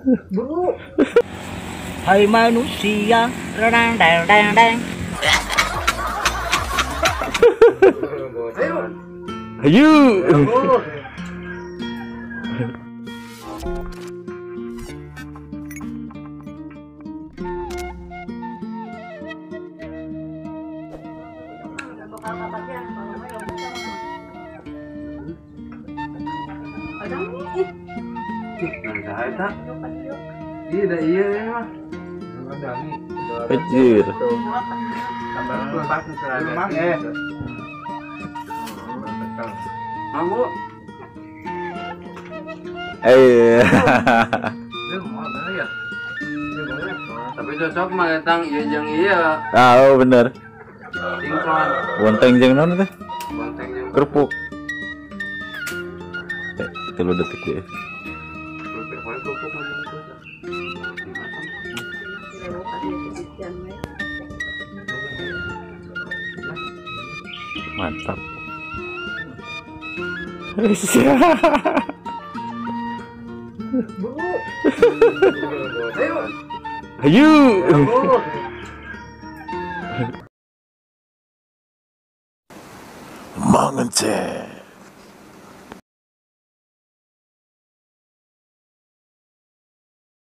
Buru. Hai manusia, redang dang dang dang. Ayo. Ayo. Iya, iya mah. Anjir. Eh. Tapi cocok mah etang ieu jeung ieu. Ah, oh bener. Sinkron. Bonteng jeung naon teh? Bonteng jeung kerupuk. 3 detik deh. Mantap. Ayo. Mangence.